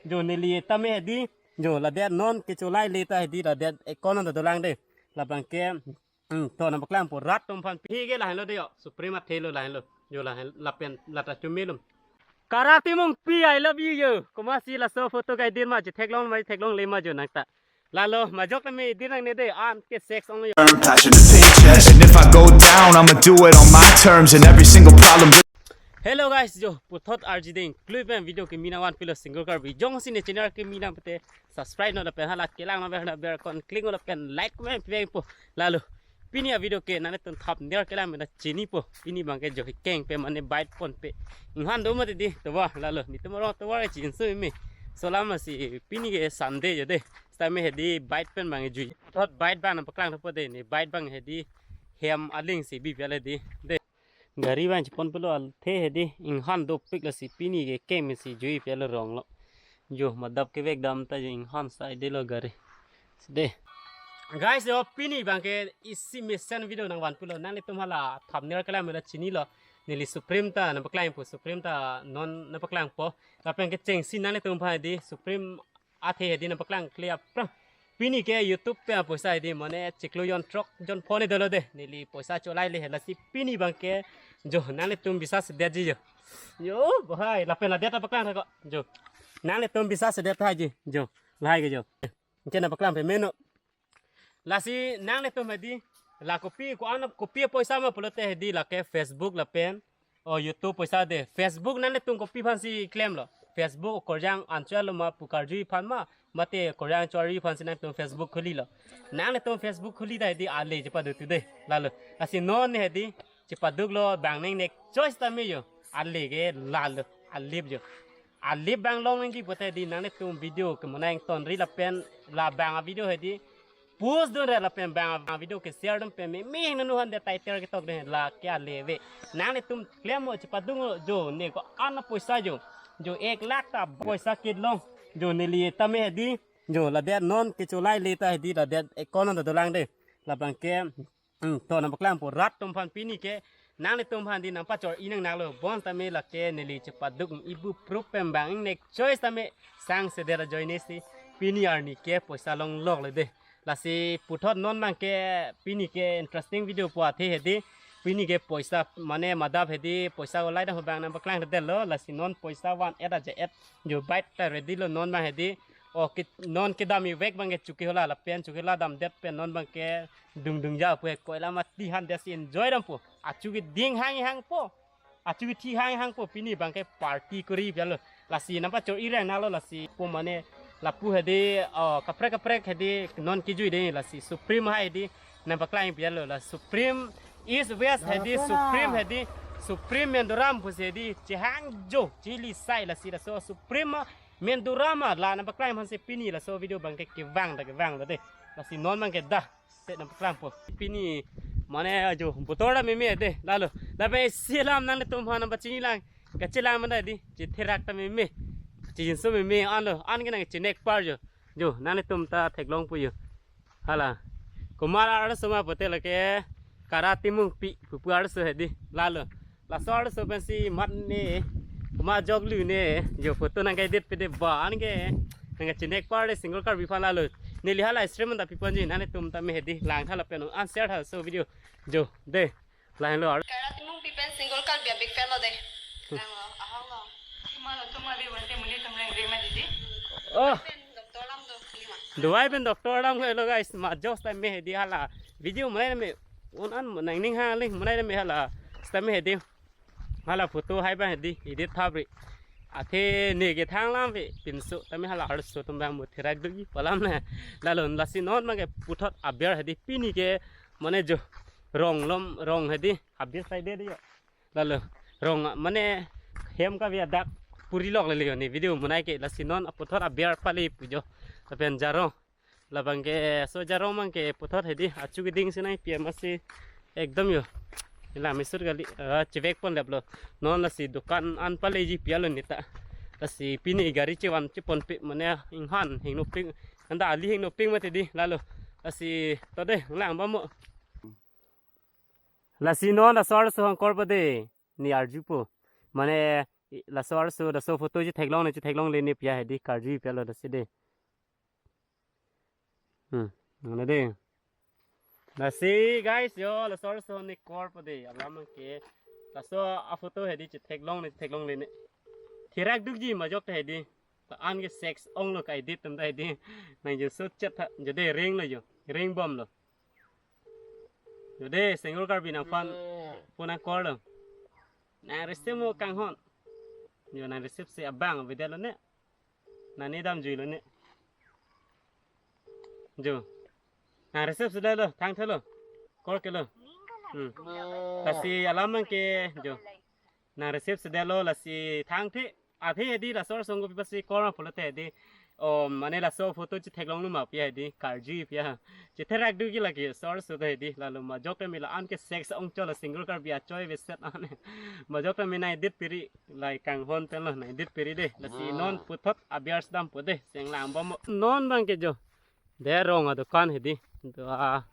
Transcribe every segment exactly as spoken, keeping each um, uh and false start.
Jo neli tame hedi. Jo ladet non kecholai le ta hedi ladet ekon ta dolang de. Labang ke, hmm, to nangpaklangpo rat atum aphan pini ke lahenlo de jo. Supreme athe lo lahenlo. Jo lahen lapen lata chumi lum. Kara Timungpi, I love you jo. Komatsi laso photo kai dir ma, chetheklong ma chetheklongle ma jo nangta. Lalo majok tame dir nangne de, an ke sex only. Earn passion to paychecks. And if I go down, I'ma do it on my terms. And every single problem. Hello guys, jo puthot arjiding klui pen video kimi nangvanpilo. Single Karbi jongsi ne channel kimi nang pute subscribe non lapen hala kelang non ber ber kon kling non lapen like men pengpo. Lalo pini avideo ke nanglitum thumbnail kelang mena chinipo. Pini abang ke jo kengpe mane bike ponpe. Inghan do mati di tovar lalo. Netum arong tovar ke chinso imi. Solam si pini ke Sunday jo de. Sitame hedi bike pen abang jui. Thot bike abang nangpaklangpo de, ne bike abang hedi hem aling si bipi ale di. De. Gari abang cheponpelo athe hedi inghan dopik lasi pini ke kengsi juipi ale rong lo. Jo madap kevek dam ta jo inghan sai de lo gari. Side. Guys, jo pini abang ke isi mesen video nangvanpilo. Nanglitum hala thumbnail kelang mena chinilo. Neli Supreme ta nangpaklangpo, Supreme ta non nangpaklangpo. Lapen kechengsi nanglitum aphan di Supreme athe hedi nangpaklangkle aphrang. Pini ke YouTube pen apoisa hedi mane chiklo jon throk jon phone dolo de. Neli poisa cholai le lasi pini abang ke jo nanglitum biswas detji jo. Jo, bohai, lapen ladet ta paklang ko. Jo. Nanglitum biswas det haiji. Jo. Lahai ke jo. Anke nangpaklangpe meno. Lasi nanglitum hedi la kopi ko-an kopi poisa ma pulote hedi lake Facebook lapen o YouTube poisa de. Facebook nanglitum kopi aphansi klemlo? Facebook Korjang anchot lo ma pu karjui aphan ma, mate Korjang chori aphansi nanglitum Facebook khulilo? Nanglitum Facebook khuli ta hedi ale chepaduk tu de. Lalo. Lasi non hedi chepaduklo, bang nangnek choice tame jo. Ale ke lalo. Alip jo. Alip abang long nangji pute hedi nanglitum video ke monang tonri lapen labang avideo hedi post dunre lapen bang avideo ke share dun pen meme nunu han de title ketok de lake ale ave. Nanglitum klemlo, chepaduklo jo, ne ko-an apoisa jo. Jo ek lakh ta poisa kelong. Jo neli tame hedi. Jo ladet non kecholai le ta hedi ladet ekon ta dolang de. Labang ke, hmm, to nangpaklangpo rat atum aphan pini ke nanglitum aphan di nangpachor-i nangnaklo. Bonsitame lake neli chepaduk ibu proof pen bang ingnek choice tame sangsedet ajoine si pini arni ke poisa longlokle de. Lasi puthot non abang ke pini ke interesting video pu athe hedi. Pini ke poisa mane madap hedi poisa olai dam abang nangpaklangdetlo. Lasi non poisa van-et aje-et jo bike ta ready lo non abang hedi. O ke non kedam ivek abang ke chuki hola lapen chuki la damdet pen non abang ke dungdung ja pu he koila mati han desi enjoy dampo. Achu keding hanghangpo. Achu kethi hanghangpo pini abang ke party kori pialo. Lasi nangpachor-i nangnaklo lasi po mane lapu hedi, o, kaprek kaprek hedi non kejui de lasi Supreme hai hedi nangpaklang pialo la Supreme East West hedi Supreme hedi Supreme Menduram pusi hedi chehang jo chili sai lasi laso Supreme Menduram la nangpaklang aphansi pini laso video abang ke kevang ta kevanglo de. Lasi non abang ke dah se nangpaklangpo. Pini mane ajo botor ta meme de lalo. Lapen isi alam nanglitum aphan nangpachinilang. Kachelang manda di chetherak ta meme. Chejinso meme anlo. An ke nangchenek par jo. Jo nanglitum ta theklongpo jo. Hala. Komat arloso ma pute lake Kara Timungpi pupu arloso hedi. Lalo. Laso arloso pensi mat ne. Komat joklu ne. Jo photo nangke-edit pe de ba an ke. Nangkachenek par de Single Karbi aphan lalo. Neli hala stream ta piponji nanglitum tame hedi lang tha lapen an share tha laso video. Jo de. Lahenlo ar. Kara Timungpi pen Single Karbi a big fan lo de. Langlo, ahok lo. Tumalo, tumalo, wante muli tum reng reng ma didi. Oh. Pen doctor alam do, lima. Dubai pen doctor alam lo guys, ma jokes tame hedi hala. Video monai me, un an nangning ha ling monai me hala. Tame hedi. Hala photo hai abang hedi, edit thapri. Athe ne kethang alam ave, pinso tame hala arloso atum abang mo therak doji pu alam na. Lalo lasi non abang ke puthot aber hedi pini ke mane jo rong lom rong hedi. Habis sai de jo. Lalo rong mane hem kave adak puri lok lele ne video monai ke lasi non aputhot aber pale pu jo. Lapen jarong. Labang ke so jarong abang ke puthot hedi achu keding si nangpi amatsi ekdom jo. Ila misur kali, ah, chevek pon leplo. Non lasi dukan an paleji pialo neta. Lasi pini gari chevan cheponpe mane inghan hingno ping. Anta ali hingno ping mati di lalo. Lasi to de lang ba mo. Lasi non asor so hangkor ba de ni arjupo. Mane Laso arso, laso photo chetheklongne, chetheklongle ne pi hedi, karju pi lo lasi de. Hmm, mane de. Lasi guys, yo, laso arso ne korpo de, alam ke. Laso aphoto hedi chetheklongne, chetheklongle ne. Thirak dukji majok ta hedi. Ta an ke sex onglo ka-edit atum ta hedi. Nang jo sut chet tha, jo de ring lo jo. Ring bom lo. Jo de, Single Karbi nangphan phone nangkorlo. Nang receive mo kanghon. Jo nang receive si abang avedetlo ne. Nang ne damjuilo ne. Jo. Nang receive si dalo, thangthelo. Korkelo. Hmm. Lasi alam ke, jo. Nang receive si dalo lasi thangthe. Athe hedi laso arso ngo pi pusi korma pulote hedi. O, mane laso photo chetheklonglo ma pi hedi, karju pi ha. Chetherak dukji lake laso arso ta hedi, lalo majok ta me la-an ke sex ongchotlo Single Karbi achoi veset an. Majok ta me nang edit piri, lai kanghon tenlo nang edit piri de. Lasi non puthot abiar sedampo de, seng lang bom. Non abang ke jo. De rong adukan hedi. Do a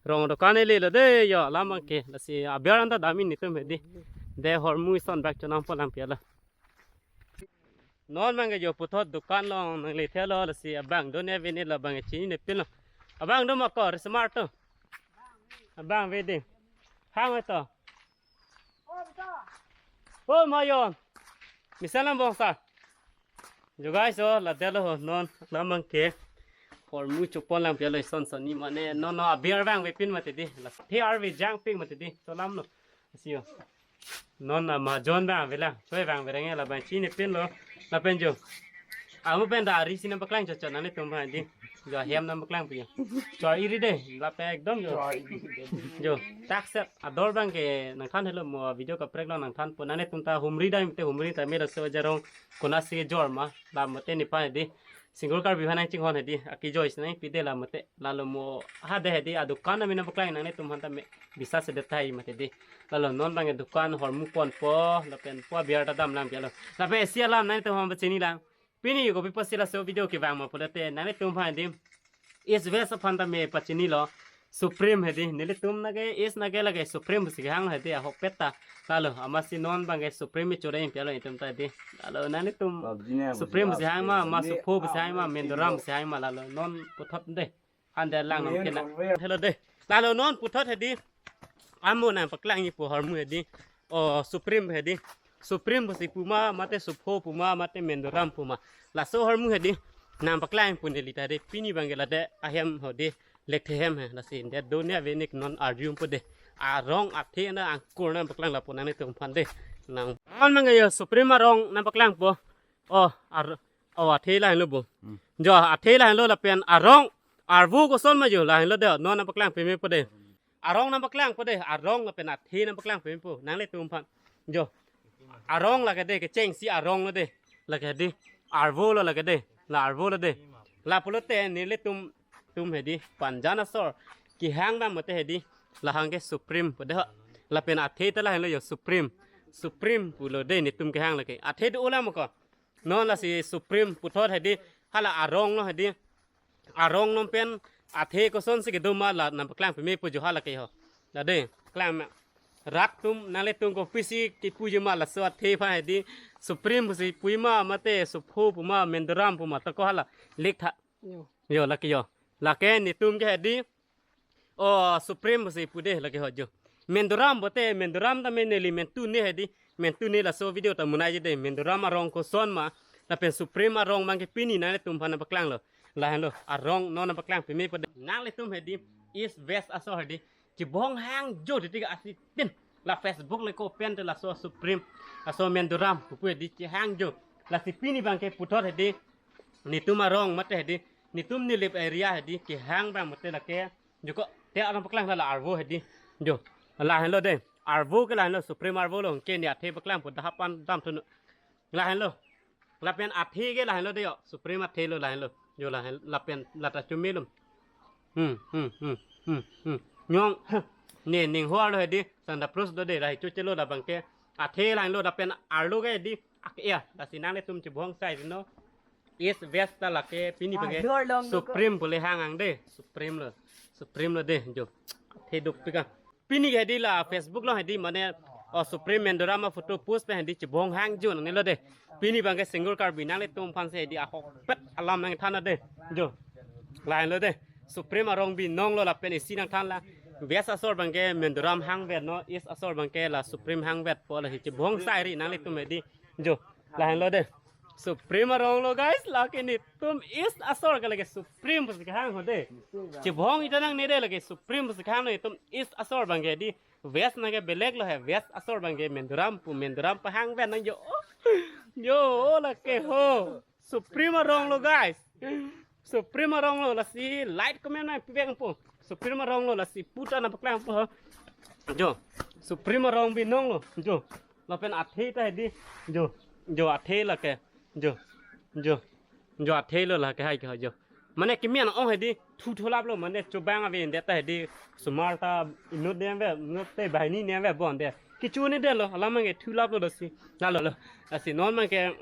rong adukan ele lo de jo, alam abang ke. Lasi abiar anta dam-i netum hedi. De hormu ison bak chonam po lang pi lo. Non abang ke jo puthot dukan along nanglethelo lasi abang do ne ave ne la abang chinine pinlo. Abang do ma ko, re smart to. Abang ave de. Hang ave to. O mayon. Misal lang bong sa. Jo guys, o la detlo ho non alam abang ke. Hormu chopon lang pi lo ison sonni mane non non abiar vangve pin mati di. La the arve jangpik mati di. So lam lo. Sio. Non ama jon vangve lang. Choi vangve renge la abang chini pinlo. Lapen jo. Amu pen da ari si nangpaklang chot chot nanglitum aphan di. Jo hem nangpaklang pi. Choi iri de. Lapen ekdom jo. Jo. Thakset ador abang ke nangthanlo mo video kaprek lo nangthanpo nanglitum ta humri dam te humri ta me laso jarong konatsi kejor ma. La mate nephan di. Single Karbi aphan nangchinghon hedi, akejoi si nangpi de la mate, lalo mo ha de hedi, adukan amen nangpaklang nanglitum aphan ta me bisas sedet tahai mati di. Lalo non abang dukan hormu ponpo, lapen po abiar ta dam lang pi lo. Lapen isi alam nanglitum aphan pachini lang. Pini kopi pusi laso video kevang ma pulote, nanglitum aphan di. East West aphan ta me pachinilo. Supreme hedi, nelitum nake, East nake lake Supreme pusi kehang hedi, ahokpet ta. Lalo, amatsi non abang ke Supreme me chore pi lo itum ta di. Lalo, nanglitum PUBG ne Supreme pusi hang ma, ma Supho pusi hang ma, Menduram pusi hang ma, lalo, non puthot de. Ande lang nang kena. Hello de. Lalo non puthot hedi. Amu nangpaklangji pu hormu hedi. O Supreme hedi. Supreme pusi pu ma, mate Supho pu ma, mate Menduram pu ma. Laso hormu hedi. Nangpaklang pu neli ta de. Pini abang ke la de ahem ho de. Lekthehem he. Lasi de do ne ave ne non arjumpo de. Arong athe na angkur nangpaklang lapu nanglitum aphan de. Nang. An abang ke yo Supreme arong nangpaklangpo. O ar o athe lahenlo bo. Hmm. Jo athe lahenlo lapen arong arvo koson ma jo lahenlo de non nangpaklang pemepo de. Arong nangpaklangpo de, arong lapen athe nangpaklang pemepo nanglitum aphan. Jo. Arong lake de, kechengsi arong lo de. Lake de. Arvo lo lake de. La arvo lo de. La pulote nelitum tum hedi panjan asor. Kehang abang mate hedi. Lahang ke Supreme pu de ho. Lapen athe ta lahenlo yo Supreme. Supreme pulo de netum kehang lake. Athe do olam ko. Non lasi Supreme puthot hedi hala arong lo hedi. Arong non pen athe kosonsi kedo ma la nangpaklang pemepo jo hala ke ho. La de klang ma. Rat atum nanglitum kopisi kipu jo ma laso athe aphan hedi Supreme pusi pu ma mate Supho pu ma Menduram pu ma ta ko hala. Lektha. Yo. Yo lake yo. Lake netum ke hedi. O Supreme pusi pu de lake ho jo. Menduram pulote Menduram ta me neli mentu ne hedi. Mentu ne laso video ta munai je de. Menduram arong koson ma. Lapen Supreme arong abang ke pini nanglitum aphan nangpaklanglo. Lahenlo arong non nangpaklang pemepo de. Nanglitum hedi. East West aso hedi. Chibong hang jo titik asi pin. La Facebook le ko pen te laso Supreme. Laso Menduram. Pupu hedi chehang jo. Lasi pini abang ke puthot hedi. Netum arong mate hedi. Netum Nilip area hedi. Kehang abang mate lake. Jo ko, te arong paklang la arvo hedi. Jo. Lahenlo de. Arvo ke lahenlo Supreme arvo lo. Ke ne athe paklangpo dah aphan damthu non. Lahenlo. Lapen athe ke lahenlo de yo. Supreme athe lo lahenlo. Jo lahen lapen la ta chumi lum. Hmm, hmm, hmm, hmm, hmm. Nyong. Ne ning ho arlo hedi. Sanda pros do de la hi chuchelo la abang ke. Athe lahenlo lapen arlo ke hedi. Ak ya. Lasi nanglitum chibong sai no. East West ta lake pini abang ke. Arlo arlo lo ko. Supreme pu le hang ang de. Supreme lo. Supreme lo de jo. Athe dukpik a. Pini ke hedi la Facebook lo hedi mane O Supreme Menduram aphoto post pen hedi chibong hang jo nangnelo de. Pini abangke Single Karbi nanglitum aphansi hedi ahokpet alam nangthan de. Jo. Lahenlo de. Supreme arong binong lo lapen isi nangthan la. West asor abangke Menduram hangvet non, East asor abangke la Supreme hangvetpo, la hi chibong sairi nanglitum hedi. Jo. Lahenlo de. Supreme arong lo guys, lake netum East asor ke lake Supreme pusi kehang ho de. Chibong ita nangne de, lake Supreme pusi kehang, netum East asor abangke hedi. West nangke belek lo he, West asor abangke Menduram pu, Menduram pahangvet nang jo. Jo, lake ho. Supreme arong lo guys. Supreme arong lo, lasi like comment nangpivek po. Supreme arong lo, lasi puta nangpaklang po ho. Jo. Supreme arong binong lo. Jo. Lapen athe ta hedi. Jo. Jo, athe lake. Jo. Jo. Jo, athe lo lake hai ke jo. Mane kimi an ong hedi thu thulap lo, mane chobang ave det ta hedi, osomar ta inut ne ave, inut te banghini ne ave bon de. Kecho ne det lo, alam abangke thulap lo, lasi. Lalo lo. Lasi non abangke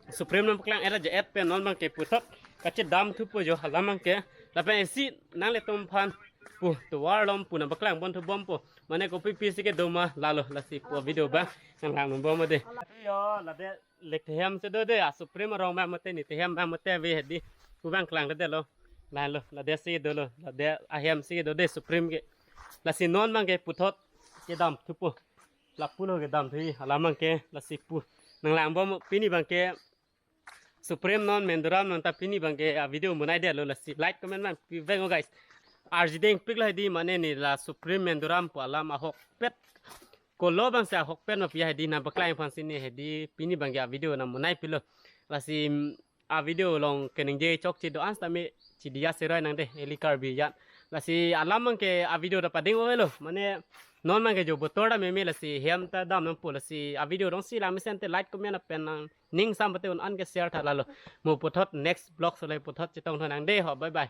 Supreme nangpaklang era je et pen non abangke puthot kachedam thupo jo alam abangke. Lapen isi nanglitum aphan pu tovar lom pu nangpaklang pon thubompo. Mane kopi pisi kedo ma, lalo, lasi pu video abang nanglang nung bom de. Yo, lade lake hem si do de, a Supreme arong abang mate, ne hem abang mate ave hedi. Pu abang klang de lo. Lalo, lade si dolo, lade ahem si do de Supreme ke. Lasi non abangke puthot kedam thupo. Lapu lo kedam thu alam abangke, lasi pu nanglang bom pini abangke Supreme non Menduram non ta pini abangke a video monai det lo, lasi like comment nangpivek guys. Arjideng pik lo hedi, mane ne la Supreme Menduram pu alam ahokpet. Kolo abangsi ahokpet ma pi hedi, nangpaklang aphansi ne hedi pini abangke a video nangmonai pilo. Lasi, mm, a video along keningje chokche do-an sitame chidiya seroi nang de, eli Karbi jat. Lasi alam abangke a video ta pading oi lo. Mane non abangke jo botor ta meme, lasi hem ta dam nangpo, lasi a video along si lang mesen te like comment lapen nangning sam pate un-an ke share tha, lalo. Mo puthot next vlog solai puthot chetong tho nang de ho. Bye bye.